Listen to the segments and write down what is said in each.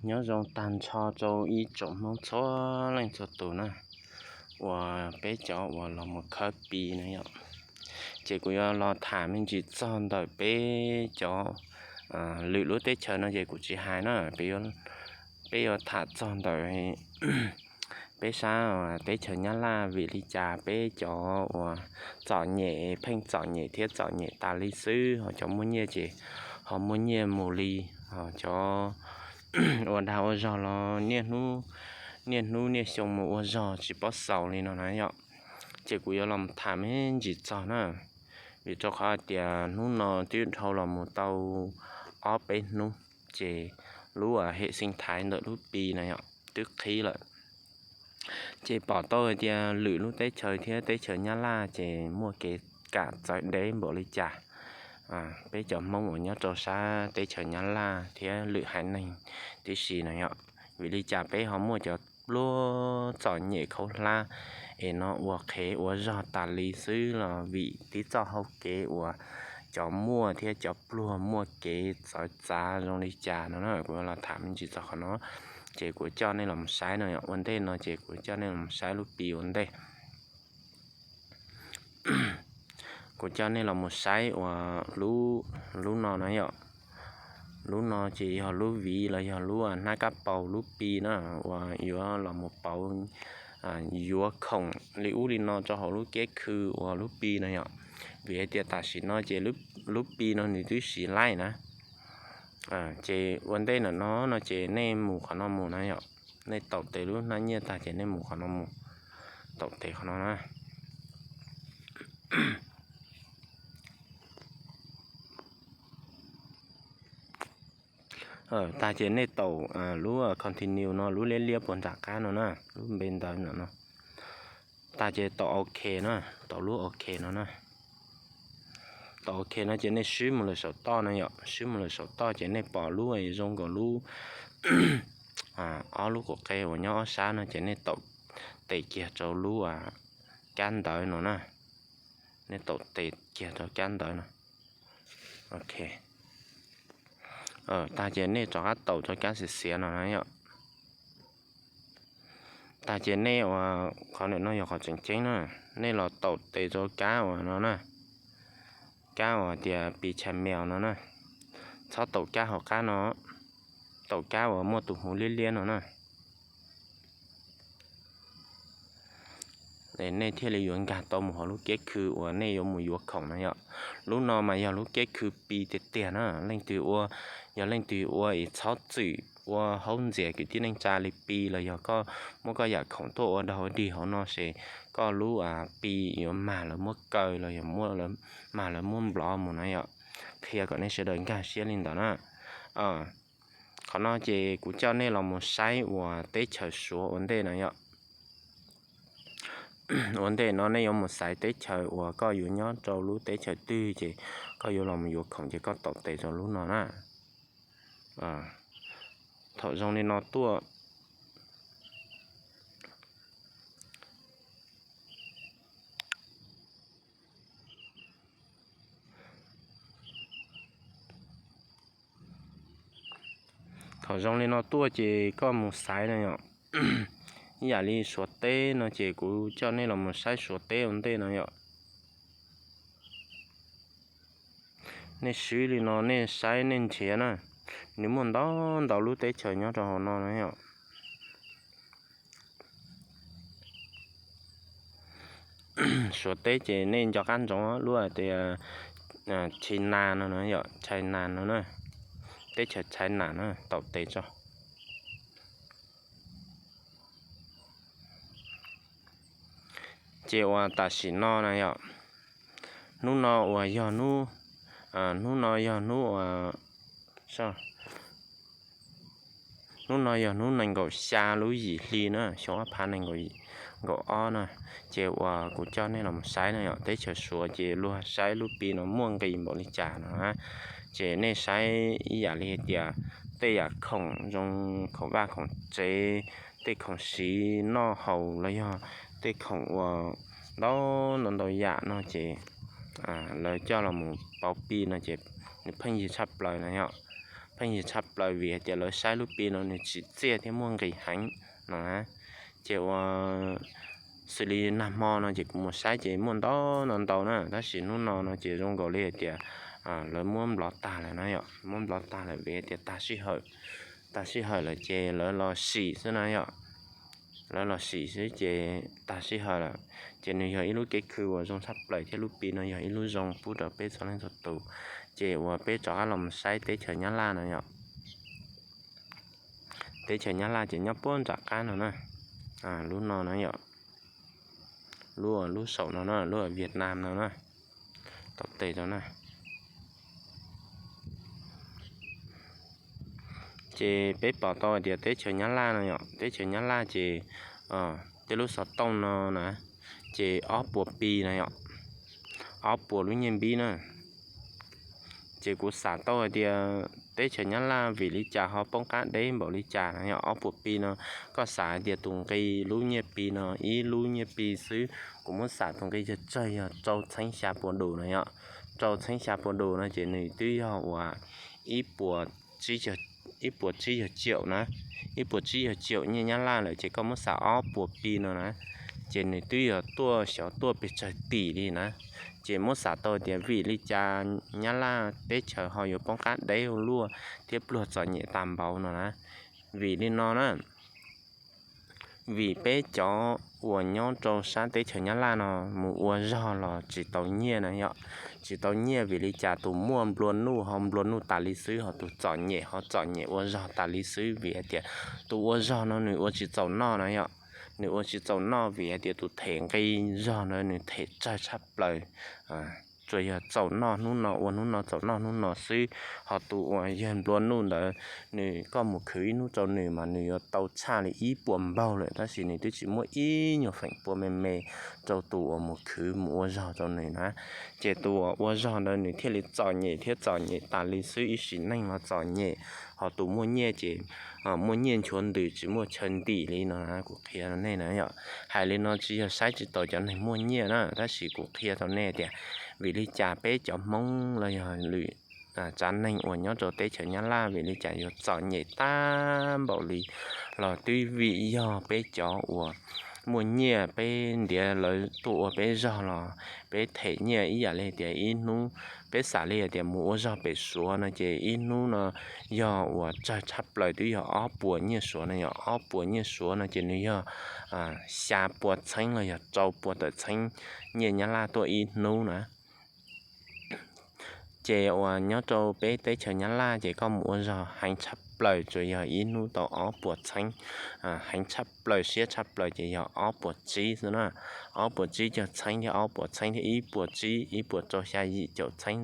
Nyob zoo tag nrho rau ib tsoom Hmoob txhua leej txhua tus na, uas peb cov uas los mus khawb Pi na yom. Ces kuv yuav los tham me ntsis txog ntawm peb cov lwm lub teb chaws no ces kuv tsis hais na, peb yuav tham txog ntawm peb sab teb chaws Nyab Laj vim li cas peb cov uas txom nyem pheej txom nyem thiab txom nyem tas li xwb, ho cov muaj nyiaj ces ho muaj nyiaj mus li, ho cov ua dag ua zog los niaj hnub niaj xyoo mus ua zog tsis paub xaus li no na yom. Ces kuv yuav los tham me ntsis txog na, vim rau qhov hais tias hnub no twb dhau los mus tau ob peb hnub, ces lub hem xeej thaiv ntawm lub Pi na yom twb qhib lawm. Ces pom tau hais tias lwm lub teb chaws thiab teb chaws Nyab Laj ces muaj kev kam txawv deb npaum li cas. Peb cov Hmoob uas nyob rau sab teb chaws Nyab Laj thiab lwm haiv neeg tib si no yom, vim li cas peb ho muaj cov pluag txom nyem khaub hlab es no ua qhev ua zog tas li xwb los vim tib txoj hau kev uas cov muaj thiab cov pluag muaj kev txawv txav zoo li cas no na. Kuv yuav los tham me ntsis txog qhov no, ces kuv coj nej los mus saib no yom. Ua ntej no ces kuv coj nej los mus saib lub Pi ua ntej. Kuv coj nej los mus saib uas lub no na yom. Lub no ces yog lub viv los yog lub nab kab paus lub Pi na, uas yuav los mus pauv yuav khoom li ub li no rau hauv lub keb khw uas lub Pi no yom. Vim hais tias tam sim no ces lub Pi no nws twb siv laij na. Ces ua ntej ntawm no no ces nej mus qhov no mus na yom. Nej taum tes lub hnab nyiaj tag ces nej mus qhov no mus, taum tes qhov no na. Tag ces nej taum lub continue no, lub liab liab puag nram qab no na, lub npe ntawv ntawm no. Tag ces taum ok na, taum lub ok no na. Taum ok no ces nej swb mus lawm saum toj no yom, swb mus lawm saum toj ces nej pom lub zoo nkaus lub ob lub qub qe uas nyob ob sab no ces nej taum tes kiag rau lub kab ntawv no na. Nej taum tes kiag rau kab ntawv no. Ok. Tag ces nej rov qab taum rau kab xiav xiav no na yom. Tag ces nej uas qhov ntawm no yog qhov tseem ceeb na, nej los taum tes rau kab uas no na, kab uas tias Pi Chain Mail no na. Txhob taum kab hauv qab no, taum kab uas muaj tus hmuv liab liab no na. Nej thiaj li yuav nkag tau mus hauv lub keb khw uas nej yuav mus yuav khoom no yom. Lub no mas yog lub keb khw Pi tiag tiag na, leej twg ua, yog leej twg ua es txhob txwm ua haub ntxias kwv tij neej tsa li Pi los yog koj muab koj yam khoom tuaj ua dog ua dig hauv no ces koj lub Pi yuav mag lawv muab kaw los yog mag lawv muab nplov mus na yom. Qhia kom nej sawv daws nkag siab li ntawd na. Qhov no ces kuv coj nej los mus saib uas teb chaws Suav ua ntej no yom. Ua ntej no nej yuav mus xaiv teb chaws uas koj yuav nyob rau lub teb chaws twg ces koj yuav los mus yuav khoom ces koj taum tes rau lub no na. Thaum zoo li no tuaj Thaum zoo li no tuaj ces koj mus xaiv no yom. Ib yam li Suav teb no ces kuv coj nej los mus saib Suav teb ua ntej no yom. Nej swb li no nej saib nej nrhiav na, nws muaj ntau ntau lub teb chaws nyob rau hauv no na yom. Suav teb ces nej nco qab ntsoov lub hais tias China no na yom, China no na, teb chaws China na, taum tes tso. Ces uas tam sim no na yom, hnub no uas yog hnub, hnub no yog hnub uas, hnub no yog hnub nees nkaum xya lub yim hli na, xyoo ob phav nees nkaum ob na. Ces uas kuv coj nej los saib no yom, teb chaws Suav ces luag saib lub Pi no muaj nqis npaum li cas no. Ces nej saib ib yam li hais tias tej yam khoom zoo, khoom vaj khoom tsev, tej khoom siv noj haus los yog tej khoom uas ntau ntau ntau yam no ces lawv coj los mus pauv Pi no ces nws pheej yig tshaj plaws no yom. pheej yig tshaj plaws vim hais tias lawv saib lub Pi no nws tsim txiaj thiab muaj nqis heev no na. Ces ua xws li nag hmo no ces kuv mus saib ces muaj ntau no ntau na, tab sis hnub no no ces zoo nkaus li hais tias lawv muab nplov tag lawm na yom, muab nplov tag lawm vim hais tias tag sij hawm, tag sij hawm lawm ces lawv los sim xwb na yom. Lawv los sim xwb ces tag sij hawm lawm. Ces nws yog ib lub kev khw uas zoo tshaj plaws thiab lub Pi no yog ib lub zoo pub rau peb txhua leej txhua tus. Ces uas peb rov qab los mus saib teb chaws Nyab Laj no yom. Teb chaws Nyab Laj ces nyob puag nram qab no na, lub no na yom, lub, lub saum no na, lub Vietnam no na, tau tes rau na. Ces peb pom tau hais tias teb chaws Nyab Laj no yom, teb chaws Nyab Laj ces tej lub xov tooj no na, ces ob puas Pi na yom, ob puas lub nyiaj Pi na. Ces kuv xav tau hais tias teb chaws Nyab Laj vim li cas ho poob qab deb npaum li cas no yom, ob puas Pi no, koj xav hais tias tus nqi lub nyiaj Pi no ib lub nyiaj Pi xwb, kuv muab xam tus nqi tsawg tsawg yog rau txheeb xya puas dus na yom, rau txheeb xya puas dus no ces nws twb yog uas ib puas ib puas tsib caug ciaum na, ib puas tsib caug ciaum nyiaj Nyab Laj lawm ces koj muab xam ob puas Pi no na, ces nws twb yog tuaj xyov tuaj pes tsawg tim li na. Ces muab xam tau tias vim li cas Nyab Laj teb chaws ho yuav poob qab deb ua luaj thiab pluag txom nyem tas npaum no na. Vim li no na, vim peb cov uas nyob rau sab teb chaws Nyab Laj no mus ua zog los tsis tau nyiaj na yom, tsis tau nyiaj vim li cas tus muaj nplua nuj ho nplua nuj tas li xwb, ho tus txom nyem ho txom nyem ua zog tas li xwb, vim hais tias tus ua zog no nws ua tsis txaus noj na yom, nws ua tsis txaus noj vim hais tias tus them nqi zog na nws them tsawg tshaj plaws, tsuas yog txaus noj hnub no ua hnub no txaus noj hnub no xwb, ho tus uas yawg nplua nuj ntawd, nws koj mus khwv ib hnub rau nws mas nws yuav tau tshaj li ib puas npaug lawm tab sis nws twb tsis muab ib nyuag feem pua me me rau tus uas mus khwv mus ua zog rau nws na. Ces tus uas ua zog ntawd nws thiaj li txom nyem thiab txom nyem tas li xwb, ib sim neej los txom nyem, ho tus muaj nyiaj ces muaj nyiaj nchuav ntws tsis muaj chaw ntim li no na, kuv qhia rau nej na yom. Hais li no tsis yog saib tsis taus cov neeg muaj nyiaj na, tab sis kuv qhia rau nej tias vim li cas peb cov Hmoob los yog lwm tsav neeg uas nyob rau teb chaws Nyab Laj vim li cas yuav txom nyem tag npaum li, los twb vim yog peb cov uas muaj nyiaj, peb ntiav lawv tuaj ua peb zog los peb them nyiaj ib yam li tias ib hnub, peb xam li hais tias mus ua zog pem Suav no ces ib hnub no yog uas tsawg tshaj plaws twb yog ob puas nyiaj Suav no, yog ob puas nyiaj Suav no ces nws yog xya pua txheeb los yog rau pua tawm txheeb nyiaj Nyab Laj tuaj ib hnub na. Ces uas nyob rau peb teb chaws Nyab Laj ces koj mus ua zog heev tshaj plaws tsuas yog ib hnub tau ob puas txheeb, heev tshaj plaws siab tshaj plaws ces yog ob puas tsib xwb na. Ob puas tsib caug txheeb thiab ob puas txheeb thiab ib puas tsib, ib puas rau xya yim caum txheeb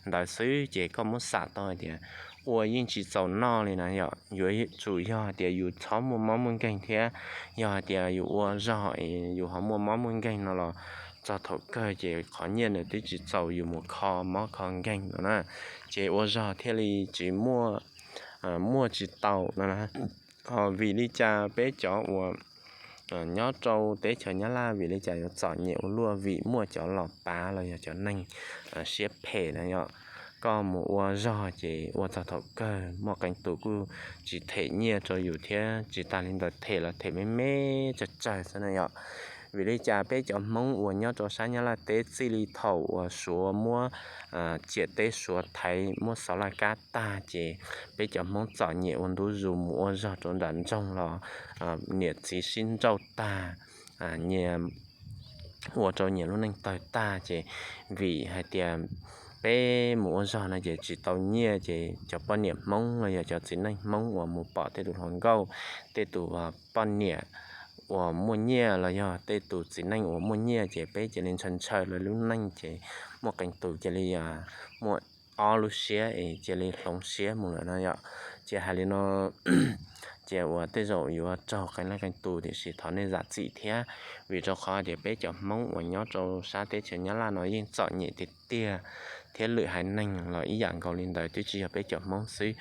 ntawd xwb ces koj muab xam tau hais tias ua yeej tsis txaus noj li na yom. Yuav tsum yog hais tias yus txhob muaj mob muaj nkeeg thiab yog hais tias yus ua zog es yus ho muaj mob muaj nkeeg no los txog thaum kawg ces qhov nyiaj nws twb tsis txaus yus mus kho mob kho nkeeg no na, ces ua zog thiaj li tsis muaj, muaj tsis tau no na. Ho vim li cas peb cov uas nyob rau teb chaws Nyab Laj vim li cas yuav txom nyem ua luaj? Vim muaj cov los pav los yog cov neeg siab phem na yom. Koj mus ua zog ces ua txog thaum kawg muaj qee tus kuj tsis them nyiaj rau yus thiab, tsis tas li ntawd them los them me me tsawg tsawg xwb na yom. Vim li cas peb cov Hmoob uas nyob rau sab Nyab Laj teb txij li thaum uas Suav muab ciam teb Suav thaiv muab xov laj kab tag ces peb cov Hmoob txom nyem ua ntu zus, mus ua zog rau nram nroog los niam txiv sib nrauj tag, nyias ua rau nyias lub neej tawg tag ces vim hais tias peb mus ua zog no ces tsis tau nyiaj ces cov poj niam Hmoob los yog cov txiv neej Hmoob uas mus pom tej tus hluas nkauj, tej tus poj niam uas muaj nyiaj los yog tej tus txiv neej uas muaj nyiaj ces peb cia li ntshaw ntshaw lawv lub neej ces muaj qee tus cia li muaj ob lub siab es cia li hloov siab mus lawm no yom. Ces hais li no ces uas tej zaum yuav raug qee leej qee tus tiam sis thov nej zam txim thiab, vim rau qhov tias peb cov Hmoob uas nyob rau sab teb chaws Nyab Laj no yeej txom nyem tiag tiag, thiab lwm haiv neeg los ib yam nkaus li ntawd, twb tsis yog peb cov Hmoob xwb.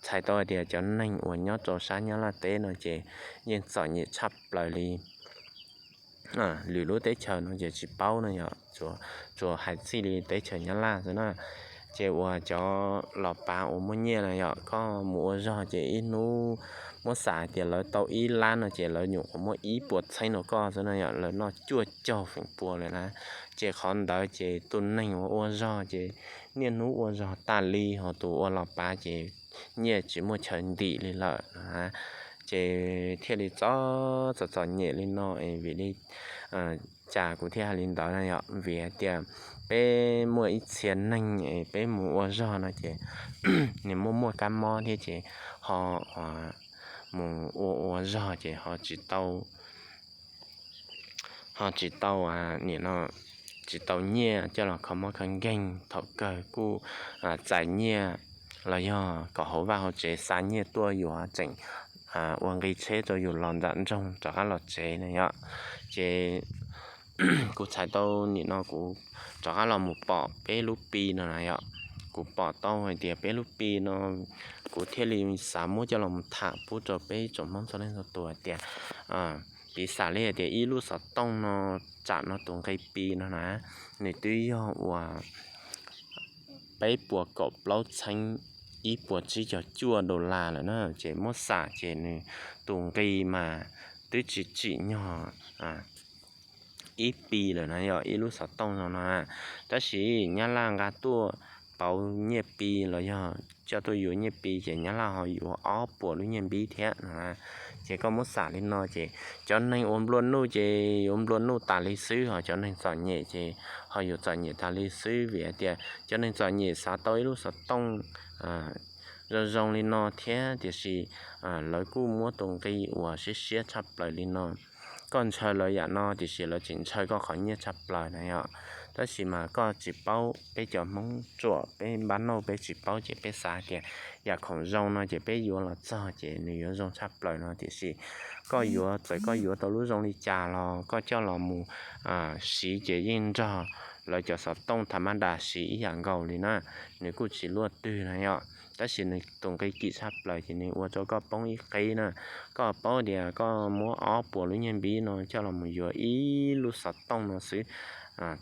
Txhais tau hais tias cov neeg uas nyob rau sab Nyab Laj teb no ces yeej txom nyem tshaj plaws li. Lwm lub teb chaws no ces tsis paub no yom, tsuas hais txij li teb chaws Nyab Laj xwb na. Ces uas cov los pav uas muaj nyiaj na yom, koj mus ua zog ces ib hnub muab xam hais tias lawv tau ib lab no ces lawv nyuam qhuav muab ib puas txheeb rau koj xwb na yom, lawv noj cuaj caug feem pua lawm na. Ces qhov ntawd ces tus neeg uas ua zog ces niaj hnub ua zog tas li, ho tus ua los pav ces nyiaj tsis muaj chaw ntim li lawm. Ces thiaj li txom txom txom nyem li no es vim li cas kuv thiaj hais li ntawd na yom, vim hais tias peb muaj ib txhia neeg es peb mus ua zog no ces nws muaj muaj kab mob thiab ces ho mus ua ua zog ces ho tsis tau ho tsis tau, nim no tsis tau nyiaj coj los kho mob kho nkeeg, thaum kawg kuj txais nyiaj los yog kom hauv vaj hauv tsev xa nyiaj tuaj yuav tseem ua nqi tsheb rau yus los nram nroog rov qab los tsev na yom. Ces kuv txhais tau nim no kuv rov qab los mus pom peb lub Pi no na yom. Kuv pom tau hais tias peb lub Pi no, kuv thiaj li xav muab coj los mus tham pub rau peb tsoom Hmoob txhua leej txhua tus hais tias, piv xam li hais tias ib lub xov tooj no, tsam no tus nqi Pi no na, nws twb yog uas peb puas kaum plaub txheeb ib puas tsib caug cuaj dollar lawm na. Ces muab xam ces nws tus nqi mas twb tsis tsim nyog ib Pi lawm na yom, ib lub xov tooj no no na. Tab sis Nyab Laj nqa tuaj pauv nyiaj Pi los yog coj tuaj yuav nyiaj Pi ces Nyab Laj ho yuav ob puas lub nyiaj npib thiab no na. Ces koj muab xam li no ces cov neeg uas nplua nuj ces yuav nplua nuj tas li xwb, ho cov neeg txom nyem ces ho yuav txom nyem tas li xwb, vim hais tias cov neeg txom nyem xav tau ib lub xov tooj zoo zoo li no thiab, tiam sis lawv kuj muab tus nqi uas siab siab tshaj plaws li no. Koj ntshaw lawv yam no tiam sis lawv tseem ntshaw koj qhov nyiaj tshaj plaws na yom. Tab sis mas koj tsis paub, peb cov Hmoob ruam peb npab nauj peb tsis paub ces peb xav tias yam khoom zoo no ces peb yuav los txog ces nws yuav zoo tshaj plaws no, tiam sis koj yuav, txawm koj yuav tau lub zoo li cas los koj coj los mus siv ces yeej nrog lawv cov xov tooj tha mab das siv ib yam nkaus li na, nws kuj tsis luaj twg na yom. Tab sis nws tus nqi kim tshaj plaws ces nws ua rau koj poob ib qib na. Koj paub tias koj muab ob puas lub nyiaj npib no coj los mus yuav ib lub xov tooj no xwb.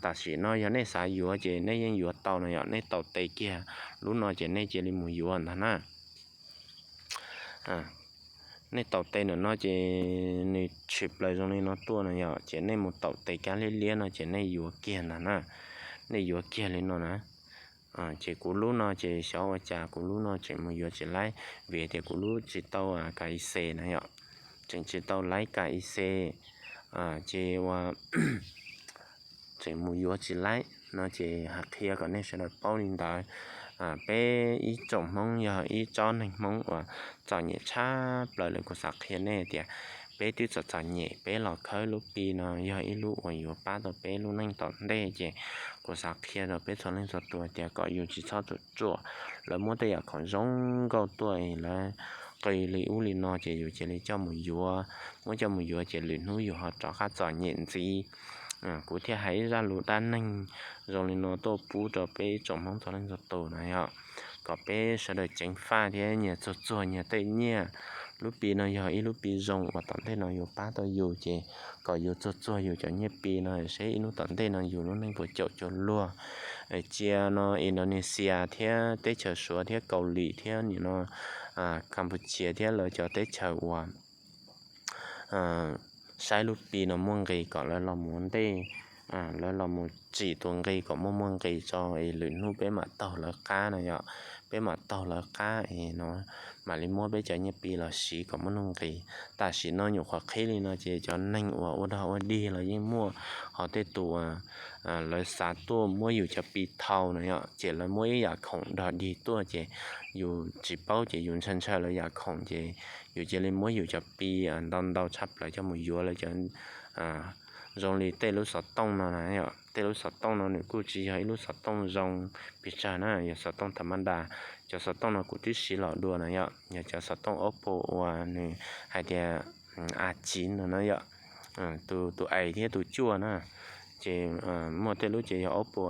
Tam sim no yog nej xav yuav ces nej yeej yuav tau no yom, nej taus tes kiag lub no ces nej cia li mus yuav ntag na. Nej taus tes ntawm no ces nws tshwm plaws zoo li no tuaj no yom, ces nej mus taus tes kab liab liab no ces nej yuav kiag ntag na. Nej yuav kiag li no na. Ces kuv lub no ces xyov ua cas kuv lub no tseem mus yuav tsis laib, vim tias kuv lub tsis tau ka ic na yom, tseem tsis tau laib ka ic. Ces ua tseem mus yuav tsis laib no ces hais qhia kom nej sawv daws paub li ntawd. Peb ib tsoom Hmoob yog ib tsob neeg Hmoob uas txom nyem tshaj plaws lawm, kuv xav qhia nej tias peb twb txom txom nyem, peb los khawb lub Pi no yog ib lub uas yuav pab tau peb lub neej tom ntej, ces kuv xav qhia rau peb txhua leej txhua tus tias kom yus tsis txhob ruam ruam. Lawv muab tej yam khoom zoo nkauj tuaj lawv qw li ub li no ces yus cia li coj mus yuav, muab coj mus yuav ces lwm hnub yus ho rov qab txom nyem ntxiv. Kuv thiaj hais ib zaj lus dab neeg zoo li no tuaj pub rau peb ib tsoom Hmoob txhua leej txhua tus na yom, kom peb sawv daws ceev faj thiab nyias txuag txuag nyias tej nyiaj. Lub Pi no yog ib lub Pi zoo uas tom ntej no yuav pab tau yus, ces kom yus txuag txuag yus cov nyiaj Pi no seb ib hnub tom ntej no yus lub neej puas caum cuag luag. Cia no Indonesia thiab teb chaws Suav thiab Kaus Lim thiab nim no Campuchia thiab lawv cov teb chaws uas saib lub Pi no muaj nqis kom lawv los mus ua ntej, lawv los mus tsim tus nqis kom muaj muaj nqis tso es lwm hnub peb mam taug lawv qab no yom, peb mam taug lawv qab es no mam li muab peb cov nyiaj Pi los siv kom muaj nuj nqis. Tam sim no nyuam qhuav qhib li no ces cov neeg uas ua dog ua dig los yeej muaj, ho tej tus lawv xav tuaj muab yus cov Pi thau no yom, ces lawv muab ib yam khoom dog dig tuaj ces yus tsis paub ces yus ntshaw ntshaw lawv yam khoom ces yus cia li muab yus cov Pi ntau ntau tshaj plaws coj mus yuav lawv cov zoo li tej lub xov tooj no na yom. Tej lub xov tooj no nws kuj tsis yog ib lub xov tooj zoo pes tsawg na, yog xov tooj tha ma da. Cov xov tooj no kuv twb siv los dua na yom, yog cov xov tooj Oppo uas nws hais tias a civ no na yom, tus tus ais thiab tus cuaj na. Ces muaj tej lub ces yog Oppo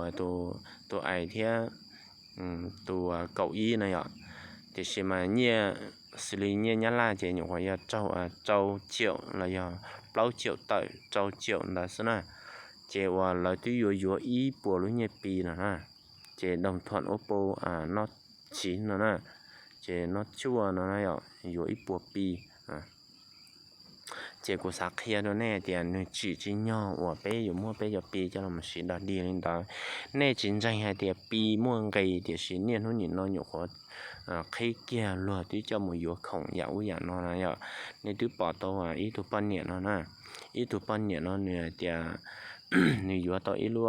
tus ais thiab tus kaum ib na yom. Tiam sis mas nyiaj, xws li nyiaj Nyab Laj ces nyuam qhuav yog rau, rau ciaum los yog plaub ciaum tawm rau ciaum ntawd xwb na. Ces uas lawv twb yuav yuav ib puas lub nyiaj Pi no na. Ces đồng thuận ua pau noj tsiv no na, ces noj cuaj no na yom, yuav ib puas pi. Ces kuv xav qhia rau nej tias nws tsim tsis nyog uas peb yuav muab peb cov pi coj los siv dog dig li ntawd. Nej tsis ntseeg hais tias pi muaj nqis, tiam sis niaj hnub nim no nyuam qhuav qhib kiag luag twb coj mus yuav khoom yam ub yam no na yom. Nej twb pom tau ib tug poj niam no na, ib tug poj niam no nws hais tias nws yuav tau ib lub,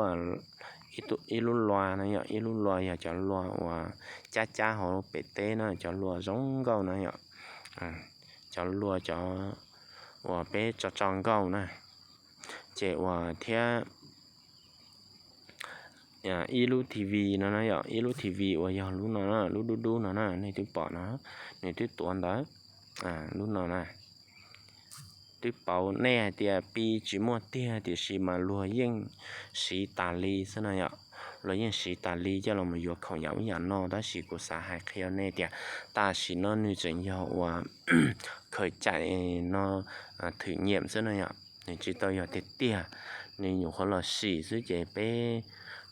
ib lub lua na yom, ib lub lua yog cov lua uas cab cab hauv pem teb na, cov lua zoo nkauj na yom, cov lua cov uas peb tso tso nkauj na. Ces uas thiab ib lub T V no na yom, ib lub T V uas yog lub no, lub dub dub no na, nej twb pom no, nws twb tuav ntawd, lub no na. Twb pauv nej hais tias pi tsis muaj tiag, tiam sis mas luag yeej siv tas li xwb no yom. Luag yeej siv tas li coj los yuav khoom yam ub yam no, tab sis kuv xav hais qhia nej tias tam sim no nws tseem yog uas khaws caim no, thử nghiệm xwb no yom, nws tsis tau yog tiag tiag. Nws nyuam qhuav los sim xwb ces peb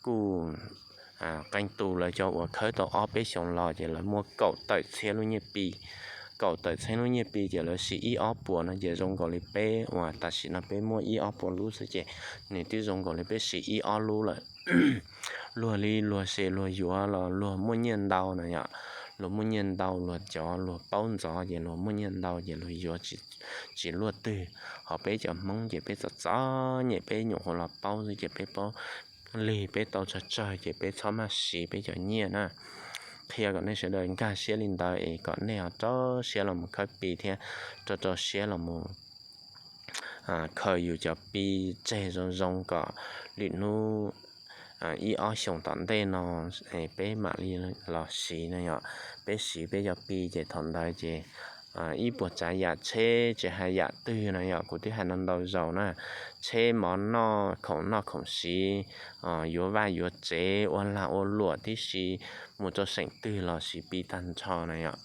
kuj qee tus lawv cov uas khawb tau ob peb xyoos los ces lawv muaj kaum tawm txhiab lub nyiaj pi. Kaum tawm txhiab lub nyiaj pi ces lawv siv ib ob puas no ces zoo nkaus li peb uas tam sim no peb muaj ib ob puas lub xwb ces nws twb zoo nkaus li peb siv ib ob lub lawm. Luag li luag se luag yuav los luag muaj nyiaj ntau na yom. Luag muaj nyiaj ntau, luag cov luag paub ntxov ces luag muaj nyiaj ntau ces luag yuav tsis luaj twg. Ho peb cov Hmoob ces peb txom txom nyem, peb nyuam qhuav los paub xwb ces peb paub lig, peb tau tsawg tsawg ces peb txhob maj siv peb cov nyiaj na. Qhia kom nej sawv daws nkag siab li ntawd es kom nej ho rau siab los mus khawb pi thiab rau rau siab los mus khaws yus cov pi tseg zoo zoo kom lwm hnub ib ob xyoos tom ntej no peb mam li los siv no yom. Peb siv peb cov pi ces thaum ntawd ces ib puas tsav yam tsheb tsis hais yam twg no yom, kuv twb hais no ntau zaus na, tsheb mov noj, khoom noj khoom siv, yuav vaj yuav tsev, ua lag ua luam tib si, mus rau seem twg los siv pi tag nrho na yom.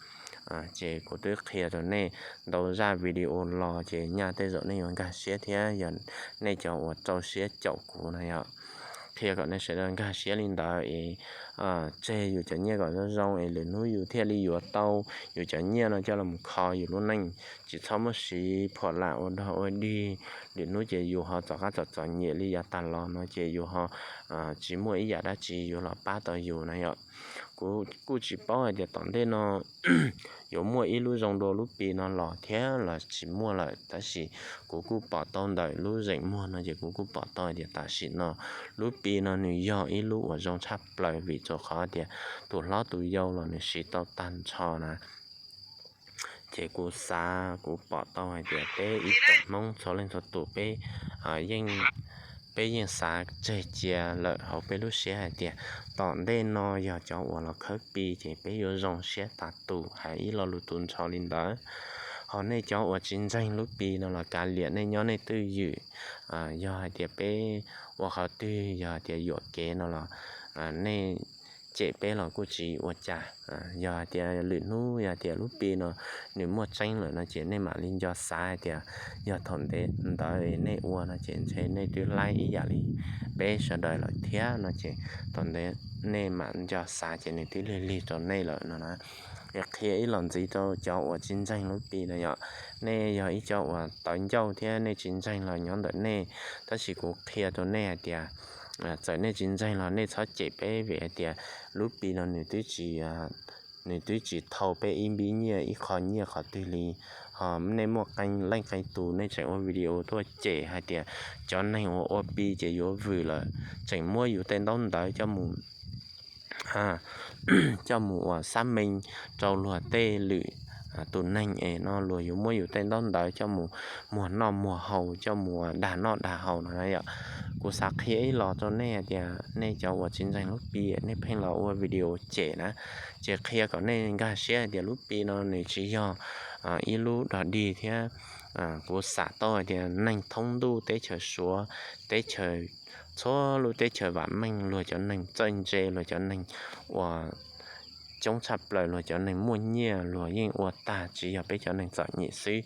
Ces kuv twb qhia rau nej ntau zaj video los ces nyaj tej zaum nej yuav nkag siab thiab yog nej cov uas rau siab caum kuv na yom. Qhia kom nej sawv daws nkag siab li ntawd es tseg yus cov nyiaj kom zoo zoo es lwm hnub yus thiaj li yuav tau yus cov nyiaj no coj los kho yus lub neej. Tsis txhob muab siv phuam lam ua dog ua dig, lwm hnub ces yus ho txom qab txom txom nyem li yav tas los no ces yus ho tsis muaj ib yam dab tsi yuav los pab tau yus na yom. Kuv kuj tsis paub hais tias tom ntej no yuav muaj ib lub zoo dua lub pi no los thiab los tsis muaj lawm, tab sis kuv kuj pom tau ntawm lub zeem muag no ces kuv kuj pom tau hais tias tam sim no lub pi no nws yog ib lub uas zoo tshaj plaws vim rau qhov tias tus hlob tus yau los nws siv tau tag nrho na. Ces kuv xav kuv pom tau hais tias peb ib tsoom Hmoob txhua leej txhua tus peb yeej, peb yeej xav tseg cia lawm hauv peb lub siab hais tias tom ntej no yog cov uas los khawb pi ces peb yuav zoo siab tas tus, hais ib lo lus tu nrho li ntawd. Ho nej cov uas tsis ntseeg lub pi no los kav liam, nej nyob nej twj ywm. Yog hais tias peb ua qhov twg yog hais tias yuam kev no los nej cem peb los kuj tsis ua cas. Yog hais tias lwm hnub yog hais tias lub pi no nws muaj tseeb lawm no ces nej mam li nco xav hais tias yog thaum ntawd nej ua no ces ntshe nej twb laib ib yam li peb sawv daws lawm thiab no ces thaum ntawd nej mam nco xav ces nws twb lig lig rau nej lawm no na. Es qhia ib los ntxiv rau cov uas tsis ntseeg lub pi no yom. Nej yog ib co uas tawv ncauj thiab nej tsis ntseeg los nyob ntawm nej, tab sis kuv qhia rau nej hais tias txawm nej tsis ntseeg los nej txhob cem peb vim hais tias lub pi no nws twb tsis, nws twb tsis thau peb ib npib nyiaj ib qho nyiaj qhov twg li. Ho nej muaj qee leej qee tus nej tseem ua video tuaj cem hais tias cov neeg uas ua pi ces yuav vwm lawm, tseem muab yus tej ntaub ntawv coj mus coj mus uas xác minh rau luag tej lwm tus neeg es no luag yuav muab yus tej ntaub ntawv coj mus muag noj muag haus, coj mus dag noj dag haus no na yom. Kuv xav qhia ib los rau nej hais tias nej cov uas tsis ntseeg lub pi nej pheej los ua video cem na, ces qhia kom nej nkag siab hais tias lub pi no nws tsis yog ib lub dog dig thiab. Kuv xam tau hais tias neeg thoob ntuj teb chaws Suav, teb chaws, txhua lub teb chaws vam meej, luag cov neeg txawj ntse, luag cov neeg uas coob tshaj plaws, luag cov neeg muaj nyiaj luag yeej ua tag, tsis yog peb cov neeg txom nyem xwb.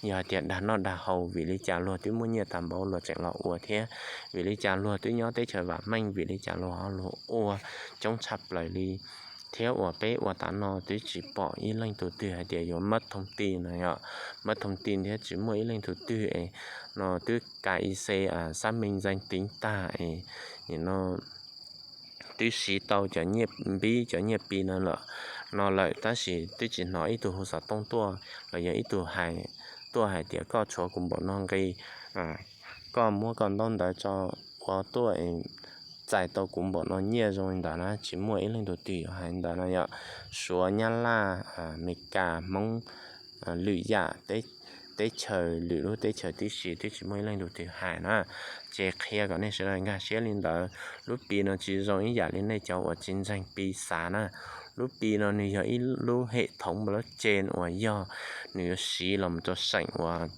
Yog hais tias dag noj dag haus, vim li cas luag twb muaj nyiaj tag npaum luag tseem los ua thiab? Vim li cas luag twb nyob teb chaws vam meej, vim li cas luag ho luag ua coob tshaj plaws li? Thiab uas peb ua tav no twb tsis pom ib leej tug twg hais tias yuav mab thooj ti no yom, mab thooj ti thiab tsis muaj ib leej tug twg es no twb ka i xe xab meej zeej tiv tag es no twb siv tau cov nyiaj npib cov nyiaj Pi no lawm, no lawm, tab sis twb tsis hnov ib tug hu xov tooj tuaj los yog ib tug hais tuaj hais tias koj tshuav kuv npaum no nqi, koj muab koj ntaub ntawv tso ua tuaj es txais tau kuv npaum no nyiaj zoo li ntawd na, tsis muaj ib leej tug twg yuav hais ntawd no yom. Suav, Nyab Laj, Amelikas, Hmoob, lwm yam teb chaws, lwm lub teb chaws tib si twb tsis muaj ib leej tug twg hais na. Ces qhia kom nej sawv daws nkag siab li ntawd, lub Pi no tsis zoo ib yam li nej cov uas tsis ntseeg Pi xav na. Lub Pi no nws yog ib lub hem thoov npa lab cen uas yog nws yuav siv los mus rau seem uas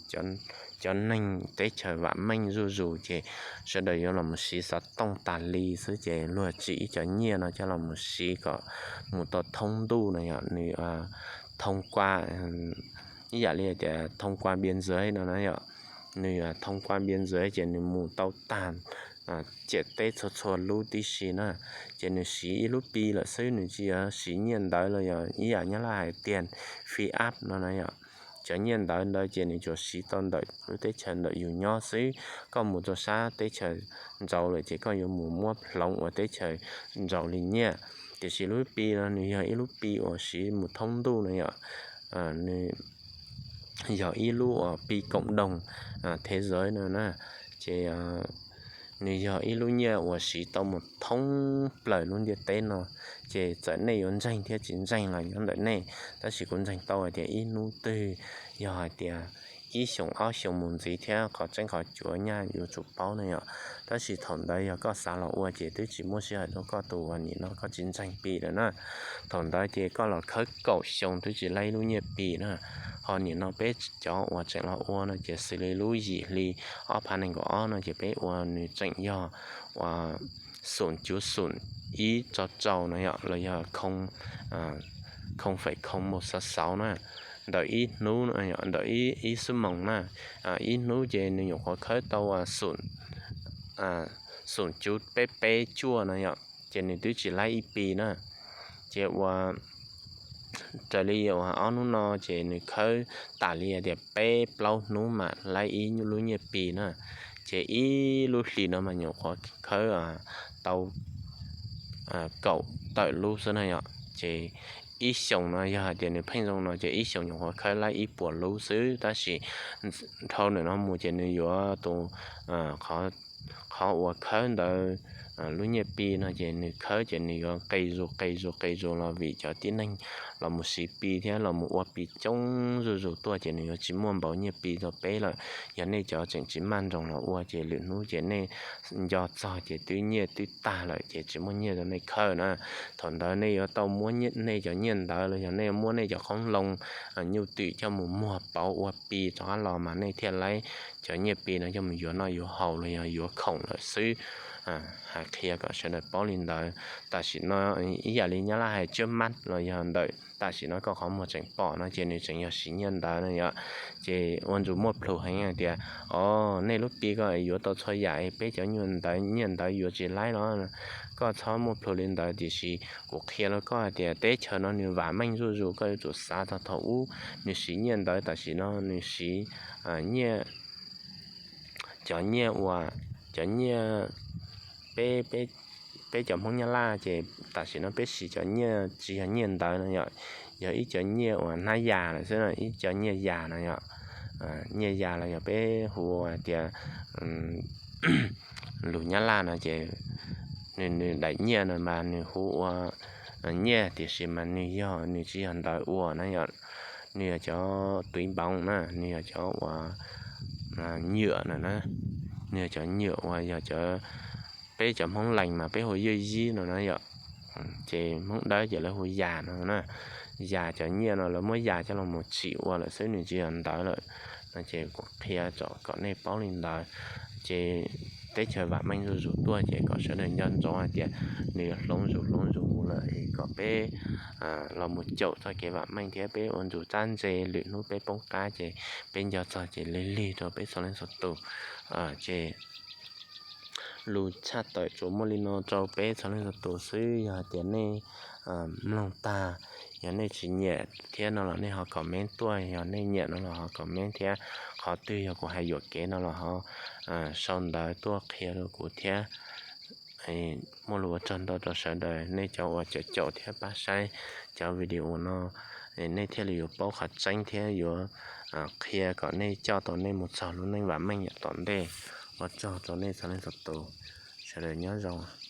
cov neeg teb chaws vam meej zuj zus ces sawv daws yuav los mus siv xov tooj tas li xwb ces luag tsim ib cov nyiaj no coj los mus siv kom mus tau thoob ntuj no yom, nws thoob qua ib yam li tias thoob qua biên giới no na yom, nws thoob qua biên giới ces nws mus tau tag ciam teb txhua txhua lub tib si na, ces nws siv ib lub Pi lawm xwb, nws tsis yog siv nyiaj ntawv los yog ib yam Nyab Laj hais tias fiat no na yom. Cov nyiaj ntawv ntawd ces nws tsuas siv tau ntawm lub teb chaws ntawm yus nyob xwb, koj mus rau sab teb chaws ntsaus lawm ces koj yuav mus muab hloov ua teb chaws ntsaus li nyiaj. Tiam sis lub Pi no nws yog ib lub Pi uas siv mus thoob ntuj no yom, nws yog ib lub uas Pi cộng đồng thế giới no na, ces nws yog ib lub nyiaj uas siv tau mus thoob plaws lub ntiaj teb no, ces txawm nej yuav ntseeg thiab tsis ntseeg los nyob ntawm nej, tab sis kuv ntseeg tau hais tias ib hnub twg yog hais tias ib xyoos ob xyoos mus ntxiv thiab qhov tseeb qhov cuav nyaj yuav tsum paub no yom. Tab sis thaum ntawd yog koj xav los ua ces twb tsis muaj sij hawm rau koj tus uas nim no koj tsis ntseeg Pi lawm na. Thaum ntawd ces koj los khawb kaum xyoo twb tsis laib lub nyiaj Pi na. Ho nim no peb cov uas tseem los ua no ces xws li lub yim hli ob phav nees nkaum ob no ces peb ua nws tseem yog uas xum cuv xum ib tso rau no yom, los yog khoo fem khoo mus xav xauv na, ntawm ib hnub, ntawm ib xub moos na, ib hnub ces nws nyuam qhuav khawb tau xum cuv peb peb cuaj no yom, ces nws twb tsis laib ib Pi na. Ces ua raws li uas ob hnub no ces nws khawb tas li tias peb plaub hnub mam laib ib lub nyiaj Pi na. Ces ib lub hlis no mas nyuam qhuav khawb tau kaum tawm lub xwb na yom. Ces ib xyoos no yog hais tias nws pheej zoo no ces ib xyoos nyuam qhuav khawb laib ib puas lub xwb, tab sis dhau ntawm no mus ces nws yuav tus qhov uas khawb ntawd lub nyiaj Pi no ces nws khawb ces nws yuav qis zus qis zus qis zus los vim cov tib neeg los mus siv Pi thiab los mus ua Pi coob zuj zus tuaj ces nws yuav tsis muaj npaum nyiaj Pi rau peb lawm. Yog nej cov tseem tsis maj nroos los ua ces lwm hnub ces nej nco txog ces twb nyiaj twb tag lawm ces tsis muaj nyiaj rau nej khawb na. Thaum ntawd nej yuav tau muab nej cov nyiaj ntawd los yog nej muab nej cov qoob loo nyuj twm coj mus muag pauv ua Pi rov qab los mas nej thiaj laib cov nyiaj Pi no coj mus yuav noj yuav haus los yog yuav khoom lawm xwb. Hais qhia kom sawv daws paub li ntawd. Tam sim no ib yam li Nyab Laj hais trước mắt los yog ntawm tam sim no koj qhov muag tseem pom no ces nws tseem yog siv nyiaj ntawv no yom. Ces ua ntsum muaj plhus heev hais tias, o, nej lub Pi ko yuav tau txhua yam, peb cov nyuaj ntawv nyiaj ntawv yuav tsis laib los koj txhob muaj plhus li ntawd. Tiam sis kuv qhia rau koj hais tias teb chaws no nws vam meej zuj zus, koj yuav tsum xav txog thaum ub nws siv nyiaj ntawv, tam sim no nws siv nyiaj, cov nyiaj uas, cov nyiaj, peb, peb cov Hmoob Nyab Laj ces tam sim no peb siv cov nyiaj tsis yog nyiaj ntawv no yom, yog ib cov nyiaj uas hnab yas lawm xwb no, ib cov nyiaj yas no yom, nyiaj yas los yog peb hu ua tias lus Nyab Laj no ces nws, nws daim nyiaj no mas nws hu ua nyiaj, tiam sis mas nws yog, nws tsis yog ntawv ua na yom, nws yog cov túi npoov na, nws yog cov uas nyuam no na, nws yog cov nyuam uas yog cov, peb cov Hmoob Lees mas peb hu ywj yib no na yom, ces Hmoob Dawb ces lawv hu yas no na. Yas, cov nyiaj no lawv muab yas coj los mus tsim ua lawm xwb, nws tsis yog ntawv lawm no ces kuv qhia kom nej paub li ntawd. Ces teb chaws vam meej zuj zus tuaj ces kom sawv daws nco ntsoov hais tias nws yuav hloov zus hloov zus mus lawm es kom peb los mus caum txoj kev vam meej thiab peb ua ntsuj txab ntse lwm hnub peb poob qab ces peb nco txog ces lig lig rau peb txhua leej txhua tus. Ces lus tshaj tawm tsuas muaj li no rau peb txhua leej txhua tus xwb. Yog hais tias nej mloog tag, yog nej tsis nyiam thiab no los nej ho comment tuaj, yog nej nyiam no los ho comment thiab. Qhov twg yog kuv hais yuam kev no los ho sau ntawv tuaj qhia rau kuv thiab. Muaj lus ua tsaug ntau rau sawv daws nej cov uas caum caum thiab pab saib cov video no, nej thiaj li yuav paub qhov tseeb thiab yuav qhia kom nej coj tau nej mus txog lub neej vam meej yav tom ntej. Ua tsaug rau nej txhua leej txhua tus, sawv daws nyob zoo.